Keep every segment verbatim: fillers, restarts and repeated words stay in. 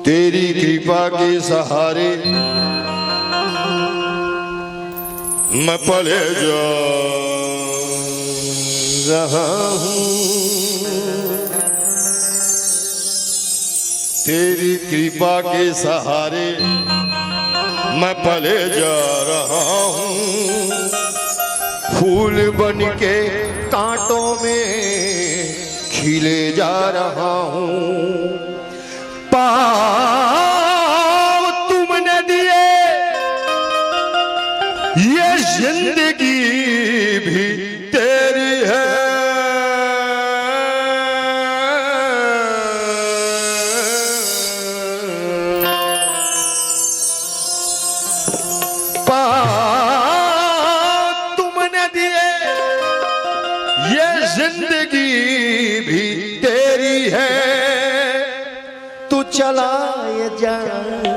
तेरी कृपा के सहारे मैं पले जा रहा हूँ। तेरी कृपा के सहारे मैं पले जा रहा हूँ। फूल बन के कांटों में खिले जा रहा हूँ। पाँव तुमने दिए, ये जिंदगी भी तेरी है। पाँव तुमने दिए, ये जिंदगी भी तेरी है। तू चला ये जा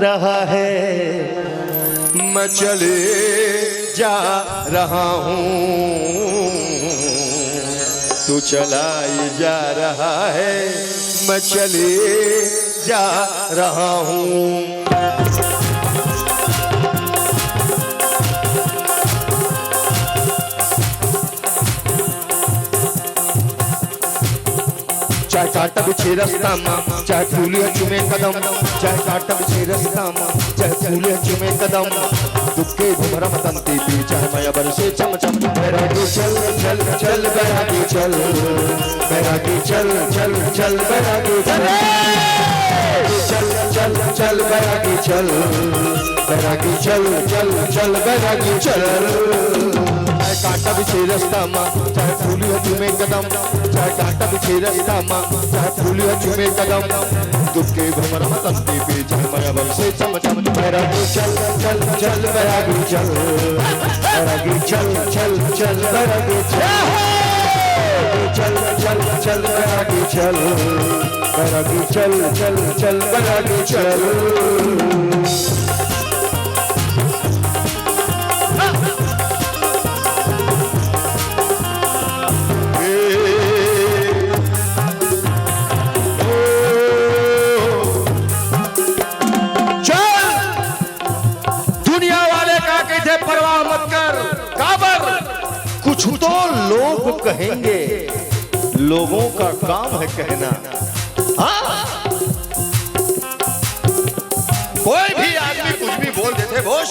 रहा है, मैं चले जा रहा हूँ। तू चला ये जा रहा है, मैं चले जा रहा हूँ। चाहे कांटा बिछे रस्ता मा, चाहे फूल ह चुमे कदम, चाहे कांटा बिछे रस्ता मा, चाहे फूल ह चुमे कदम। दुख के भुमरम तंती पी, चाहे मया बरसे चम चम। बैरागी चल, चल, चल, बैरागी चल, बैरागी चल, चल, चल, बैरागी चल। चल, चल, चल, बैरागी चल, बैरागी चल, चल, चल, बैरागी चल। चाहे कांटा बिछे रस्ता मा, चाहे फूल ह चुमे कदम, चाहे कांटा बिछे रस्ता मा, चाहे फूल ह चुमे कदम। दुख के भमरा मा तंती पी, चाहे मया बरसे चम चम। बैरागी चल, चल, चल, बैरागी चल, बैरागी चल, चल, चल, बैरागी चल। चल, चल, चल, बैरागी चल, बैरागी चल, चल, चल, बैरागी चल। चल, दुनिया वाले का कहिथे, परवाह मत कर। काबर? कुछ तो लोग कहेंगे, लोगों का काम है कहना। हाँ, कोई भी आदमी कुछ भी बोल देथे, बोस।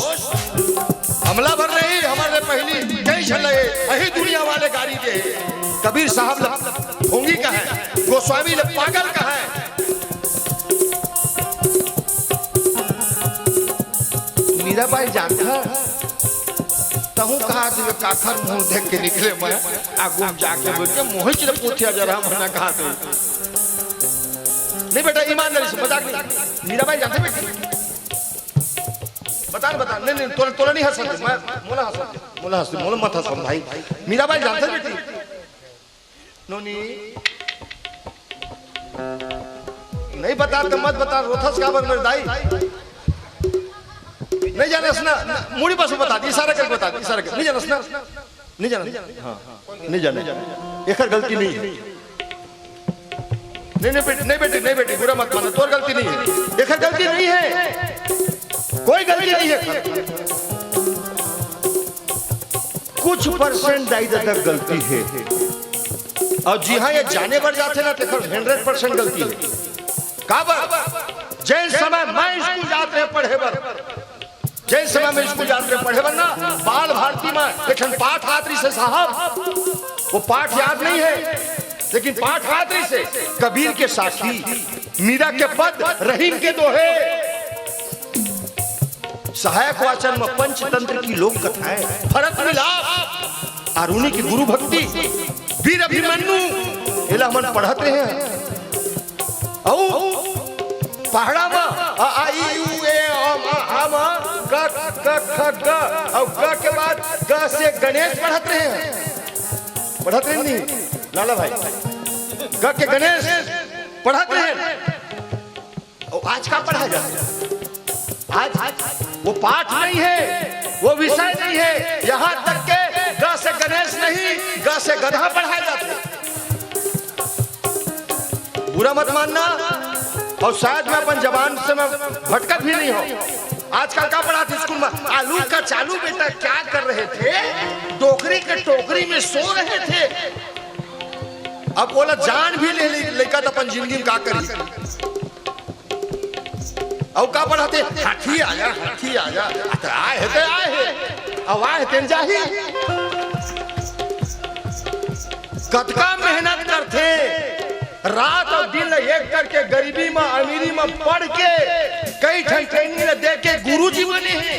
हमला भर नहीं, हमर ले पहिली कई झन लगे, अही दुनिया वाले गारी दे। कबीर साहब ल ढोंगी कहे, गोस्वामी ल पागल कहे। मीराबाई जानथा, तहूँ कहा तुझे काखर मुंह देख के निकले मैं, आगू में जाके बैठ के मोहित ले पूछिया जरा मना कहा तू। नहीं बेटा, ईमानदारी से, मजाक नहीं। मीराबाई जानथे बेटी? बता न, बता। नहीं, नहीं, तोला, तोला नहीं हंसा दे। मैं, मोला हंसा दे। मोला हंसा दे, मोला मत हंसा भाई। मीराबाई जानथे बेटी? नोनी। नहीं बता तो मत बता, रोथस काबर मेरे दाई? नहीं जानस ना, ना, मुड़ी पास बता दे, इशारा करके बता दे, इशारा कर, नहीं जानस ना? नहीं जाना? हाँ, नहीं जाना। एकर गलती नहीं है। नहीं, नहीं बेटी, नहीं बेटी, नहीं बेटी, बुरा मत मानो, तोर गलती नहीं है। एकर गलती नहीं है, कोई गलती नहीं है। कुछ परसेंट दाई ददा गलती है, और जी हाँ, ये जाने बर जाथे ना, तेकर हंड्रेड परसेंट गलती है। काबर? जेन समय मैं स्कूल जात रहे पढ़े बर, जेन समय में स्कूल जात रहे पढ़े बर ना, बाल भारती में एक ठन पाठ आत रहिस हे साहब, वो पाठ याद नहीं है, लेकिन पाठ आत रहिस हे, कबीर के साखी, मीरा के पद, रहीम के दोहे, सहायक वाचन में पंचतंत्र की लोक कथाएं, भरत मिलाप, आरुणि के गुरु भक्ति, वीर अभिमन्यु, एला हमन पढ़त रहे हन। अउ पहाड़ा म अ, आ, ई, ऊ, ए, अ, म, आ, म, क, क, ख, ग, अउ ग के बाद ग से गणेश पढ़त रहे हन। पढ़त रहे नहीं, लाला भाई? ग के गणेश पढ़त रहे हन। अउ आज का पढ़ाय जाथे? आज वो पाठ नहीं है, वो विषय नहीं है। यहाँ तक के ग से गणेश नहीं, ग से गधा पढ़ाय जाथे। बुरा मत मानना, अउ शायद मैं अपन जबान से मैं भटकत भी नहीं हूँ। आजकल का पढ़ाथे स्कूल में, आलू का चालू बेटा क्या कर रहे थे, डोकरी के टोकरी में सो रहे थे। अब ओला जान भी ले ली, लइका त अपन जिंदगी में का करी। अउ का पढ़ाथे? हाथी आया, हाथी आया। अत आए हे ते आए हे, अउ आए हे तेन जाही। कतका मेहनत करथे, रात अउ दिन ल एक करके गरीबी म, अमीरी म पढ़ के, कई ठन ट्रेनिंग ल दे के गुरुजी बने हे।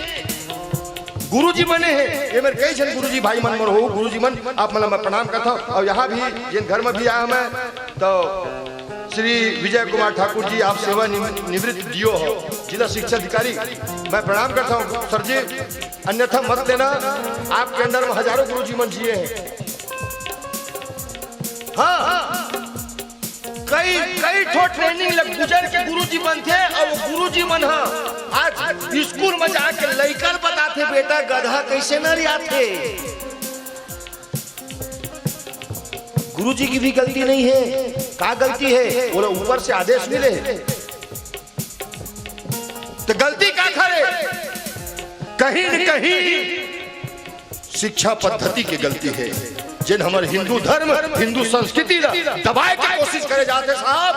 गुरुजी बने हे, ये मेरे कई झन गुरुजी भाई मन मोर हो, गुरुजी मन, आप मन ल मैं प्रणाम करथव। अउ यहाँ भी जिन घर में भी आया मैं, तो श्री विजय कुमार ठाकुर जी, आप सेवा निव-, निवृत्त डीओ हो, जिला शिक्षा अधिकारी, मैं प्रणाम करथव सर जी, अन्यथा मत लेना, आपके अंदर में हजारों गुरुजी मन जिए हैं। हाँ, हाँ। कई, कई ठो ट्रेनिंग ले गुजर के गुरुजी बनथे, अउ गुरुजी मन ह आज स्कूल में जाके लइका ल बताथे, "बेटा, गधा कइसे नरियाथे।" गुरुजी की भी गलती नहीं है, का गलती है? ओला ऊपर से आदेश मिले हे। त गलती काखर हे? कहीं न कहीं शिक्षा पद्धति के गलती हे, जेन हमर हिंदू धर्म, हिंदू संस्कृति ला दबाए के कोशिश करे जात हे साहब।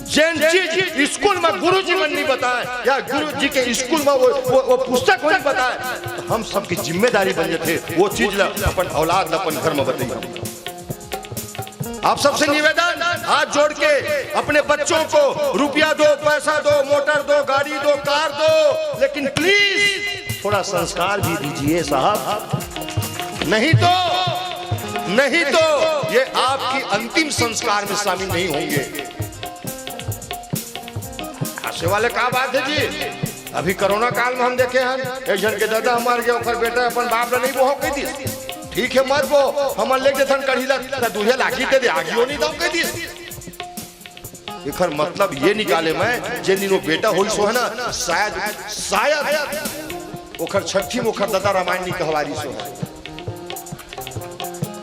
जेन चीज स्कूल में गुरुजी मन नहीं बताए या गुरुजी के स्कूल में वो, वो, वो पुस्तक नहीं बताए, त हम सबकी जिम्मेदारी बन जाथे वो चीज ला अपन औलाद ला अपन घर में बताई। आप सबसे निवेदन, हाथ जोड़ के, अपने बच्चों को रुपया दो, पैसा दो, मोटर दो, गाड़ी दो, कार दो, लेकिन प्लीज थोड़ा संस्कार भी दीजिए साहब, नहीं तो, नहीं तो ये आपकी अंतिम संस्कार में शामिल नहीं होंगे। हंसे वाले का बात है जी? अभी कोरोना काल में हम देखे हन, एक झन के ददा मर गे, ओकर बेटा अपन बाप ला नहीं बोहो कह दिस। ठीक है, मत बो, हमन ले देथन कढ़ी ला, त दूहे लागी दे दे, आगियो नहीं दम कह दिस। एकर मतलब ये निकाले मैं, जे दिन वो बेटा होइस होहे ना, शायद, शायद ओकर छट्ठी में ओकर ददा रामायण नहीं कहवारी सो है।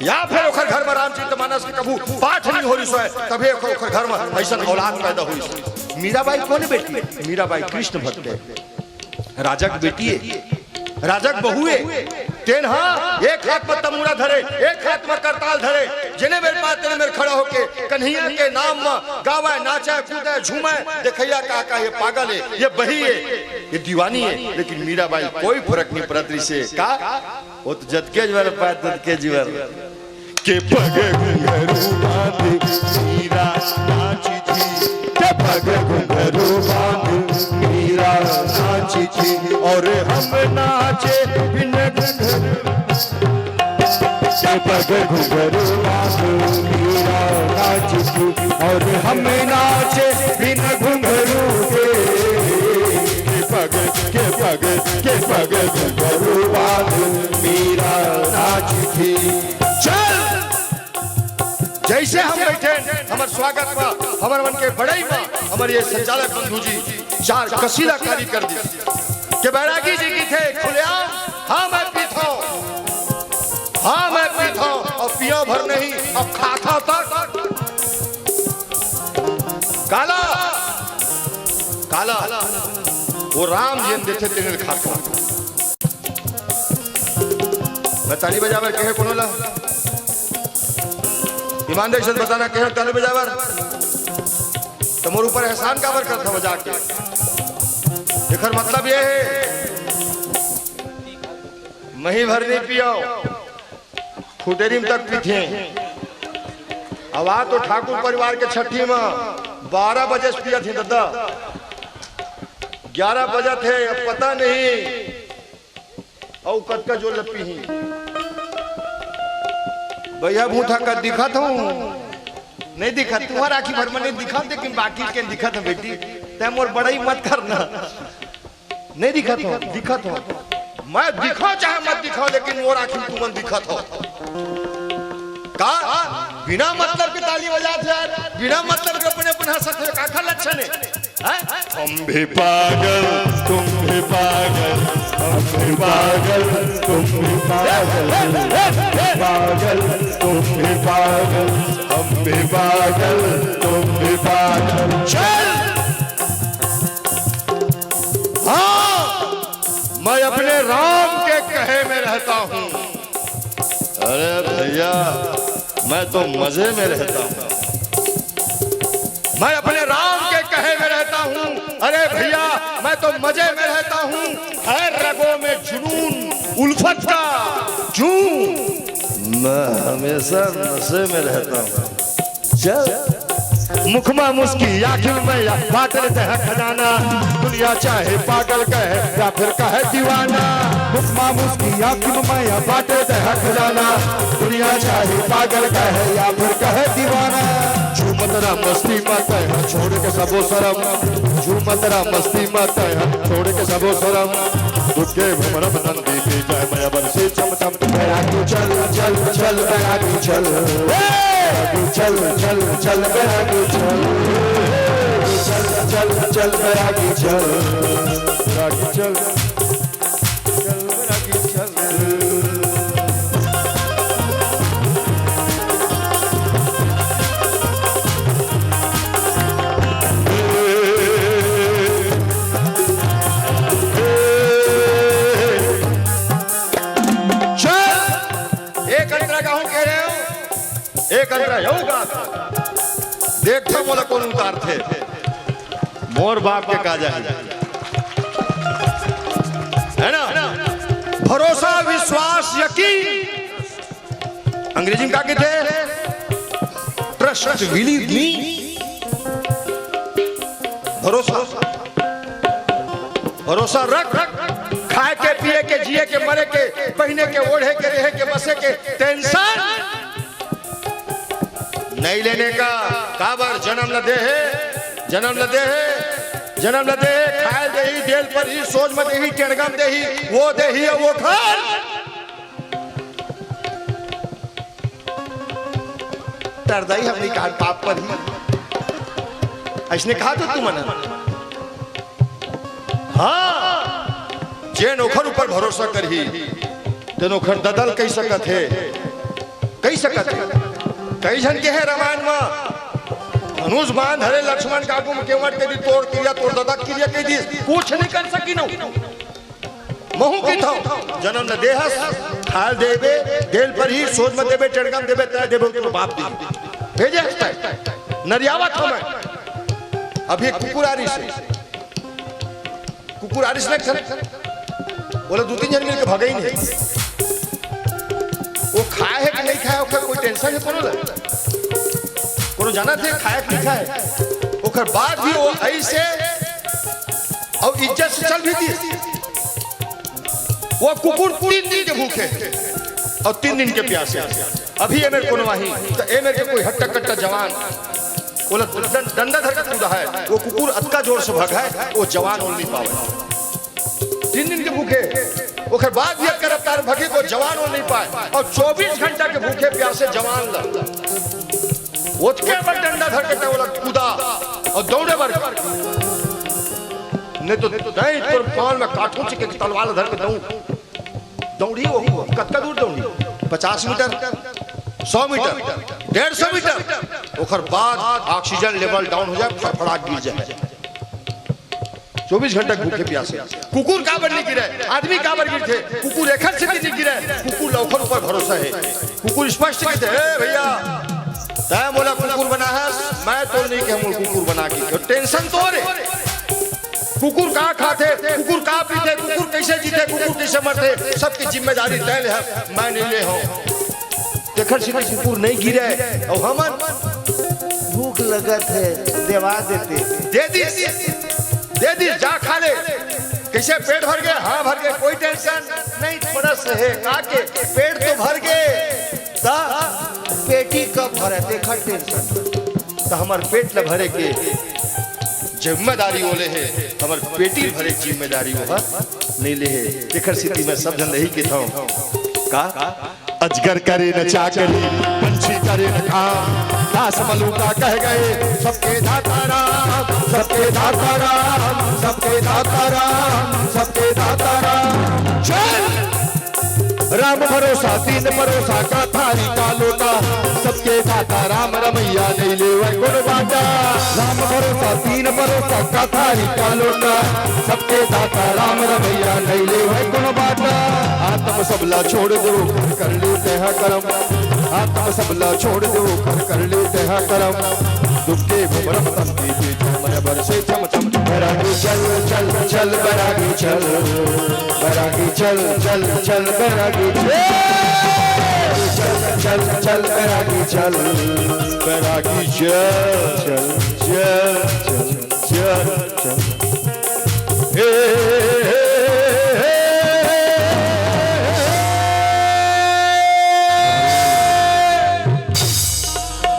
या फिर ओकर घर में रामचरित मानस के कभू पाठ नहीं होइस होहे, तभे ओकर, ओकर घर में अइसन औलाद पैदा होइस। मीराबाई कोन बेटी? मीराबाई कृष्ण भक्त हे, राजा के बेटी हे, राजा के बहू हे। तेन हा एक हाथ में तमूरा धरे, एक हाथ में करताल धरे, जेने मेर पाए तेने मेर खड़ा होके कन्हैया के नाम में गावे, नाचे, कूदे, झूमे। देखइया का का ये पागल हे, ये बही हे, ये दीवानी हे, लेकिन मीराबाई कोई फर्क नहीं पड़त रहिसे का। ओ त जतके जुवर पाए ततके जुवर। के पग घुंघरू बांध मीरा नाचथे, के पग घुंघरू बांध मीरा नाचथे, और हम नाचे बिन घुंघरू। के पग घुंघरू बांध मीरा नाचथे, और हम नाचे बिन घुंघरू के। के पग, के पग, के पग घुंघरू बांध मीरा नाचथे। चल, जैसे हम बैठे, हमर स्वागत में, हमर मन के बड़ई में, हमर ये संचालक बंधु जी चार कसीदा कारी कर दी। के बैरागी जी कथे खुलेआम, हाँ मैं पीथों, हाँ मैं पीथों, अउ पियों भर नहीं, अउ खाथों तक। काला, काला, वो राम जेन देथे तेने खाथों। मैं ताली बजाबर कहे कोनो ला? ईमानदारी से बताना, कहे ताली बजाबर? त मोर ऊपर एहसान काबर करथव मजाक के? एकर मतलब ये हे, मही भर नहीं पियों, खुटेरी में तक पीथे। अब आ तो ठाकुर परिवार के छट्ठी में बारह बजे से पियत हे ददा, ग्यारह बजत हे, अब पता नहीं अउ कतका जोर ले पीही। भैया भूथा का दिखत हूँ? नहीं दिखत। तुम्हार आँखी भर में नहीं दिखत, लेकिन बाकी के दिखत है बेटी। तै मोर बड़ाई मत करना। नहीं दिखत हो, दिखत हो। मैं दिखाओ चाहे मत दिखाओ, लेकिन मोर आँखी में तुमन दिखत हो। का बिना मतलब के ताली बजात हो यार? बिना मतलब के अपने अपन हंसत हो, का लक्षण है? हैं? हम भी पागल, तुम भी पागल, हम भी पागल, तुम भी पागल, पागल, तुम भी पागल, हम भी पागल, तुम भी पागल। चल। हाँ, मैं अपने राम के कहे में रहता हूँ। अरे भैया, मैं तो मजे में रहता हूँ। मैं अपने राम के कहे में रहता हूँ। अरे भैया, मैं तो मजे में रहता हूँ। हर रगों में जुनून उल्फत का जूं। मैं हमेशा नशे में रहता हूँ। चल। मुखमा मुस्की आखिर में या बाटल तह खजाना। दुनिया चाहे पागल कहे या फिर कहे दीवाना। मुखमा मुस्की आखिर में या बाटल तह खजाना। दुनिया चाहे पागल कहे या फिर कहे दीवाना। झूमत रह मस्ती में तह छोड़ के सबो शरम। झूमत रह मस्ती में तह छोड़ के सबो शरम। दुख के भ्रमरम नंदी पी जाए मैं बरसी चम चम। बैरागी चल, चल, चल, बैरागी चल। बैरागी चल, चल, चल, बैरागी चल। चल, चल, चल, बैरागी चल। बैरागी चल, चल, बैरागी चल। चल। एक अंतरा गाहूं कह रहे हो, एक अंतरा यहू गा। देखो मोला कौन उतारथे, मोर बाप के का जाही, है ना? भरोसा, विश्वास, यकीन, अंग्रेजी में का कहते हैं? Trust, believe me। भरोसा, भरोसा रख, रख। खाए के, पिए के, जिए के, मरे के, पहिने के, ओढ़े के, रहे के, बसे के टेंशन नहीं लेने का। काबर जन्म ल दे हे, जन्म ल दे हे, जन्म ल दे हे, खाए देही, देल पर ही, सोच म देही, टेड़गम देही, वो देही, वो घर। टरदाई हमनी कान पाप पर ही। अइसने कहा तो तुमन। हाँ, जेन ओखर ऊपर भरोसा करही, तेन ओखर ददल कहि सकत हे, कहि सकत हे। कई झन के हे रामायण म, धनुष बाण धरे लक्ष्मण के आगू म केवट कहि दिस, तोर किरिया, तोर ददा किरिया कहि दिस, कुछ नहीं कर सकिन। महूं कहिथंव, जनम ल देहस, खाल देबे, देल परही, सोज म देबे, टेड़गम देबे, तय देबे, तोर बाप देही। भेजे हस तय। नरियावत हंव मैं। अभी एक कुकुर आरिस हे। कुकुर आरिस न एक ठन। ओला दू तीन झन मिलके भगाइन हे। वो खाय हे कि नहीं खाय, ओकर कोई tension हे कोनो ला? कोनो जानत हे खाय कि नहीं खाय? ओकर बाद भी वो अइसे अउ इज्जत से चल भी दिस। वो कुकुर तीन दिन के भूखे अउ तीन दिन के प्यासे। अभी ए मेर कोनो आही, त ए मेर के कोई हट्टा कट्टा जवान, ओला डं-, डंडा धर के कूदा हे, वो कुकुर अतका जोर से भगा हे, वो जवान ओला नहीं पावे। तीन दिन के भूखे, ओकर बाद भी अतका रफ्तार भगे, वो जवान ओला नहीं पाय, अउ चौबीस घंटा के भूखे प्यासे जवान ला ओतके बर डंडा धर के तैं ओला कूदा अउ दौड़े बर। नहीं तो तैं तोर पाँव में काठूच के तलवार धर के दौड़, दौड़ी वो कतका दूर दौड़ी? पचास मीटर, सौ मीटर, डेढ़ सौ मीटर। ओकर बाद oxygen level down हो जाय, फड़फड़ा गिर जाय। चौबीस घंटा भूखे प्यासे। कुकुर काबर नहीं गिरे? आदमी काबर गिरथे? कुकुर एखर सेती नहीं गिरे, कुकुर ला ओखर ऊपर भरोसा हे। कुकुर स्पष्ट कहिथे, "ए भैया, तैं मोला कुकुर बना हस, मैं तो नहीं कहे मोला कुकुर बना के, tension तोर हे।" कुकुर का खाथे, कुकुर का पीथे, कुकुर कइसे जीथे, कुकुर कइसे मरथे, सबके जिम्मेदारी तैं ले हस, मैं नहीं ले हंव। तेखर सेती कुकुर नहीं गिरे। अउ हमन भूख लगत हे, देवा देते। दे दिस, दे दिस, जा खा ले। कइसे पेट भर गे? हाँ भर गे, कोई tension नहीं। थोड़ा सा हे, का के पेट तो भर गे, त पेटी का भरे, तेखर टेंशन। त हमर पेट ल भरे के जिम्मेदारी ओले हे, हमर पेटी भरे के जिम्मेदारी ओहा नइ ले हे। तेखर सेती मैं सब झन ल इही कहिथंव का, अजगर करे न चाकरी, पंछी करे न काम। दास मलूका कह गए सबके दाता राम, सबके दाता राम, सबके दाता राम, सबके दाता राम। चल राम भरोसा दीन भरोसा का थारी का लोटा, सबके दाता राम रमैया नइ लेवय कोनो बाटा। राम भरोसा दीन भरोसा का थारी का लोटा, सबके दाता राम रमैया नइ लेवय कोनो बाटा। आतम सबला छोड़ दे ओखर कर ले तेहा करम, आतम सबला छोड़ दे ओखर कर ले तेहा करम। दुख के भंवरा म तन के पीठ हमर बरसे चमचम। बैरागी चल चल चल बैरागी चल, बैरागी चल चल चल बैरागी चल, चल चल चल बैरागी चल, बैरागी चल चल चल चल चल चल। हे, हे, हे, हे, हे।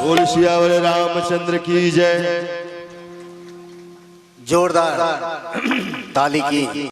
बोल सियावर रामचंद्र की जय। जोरदार ताली की।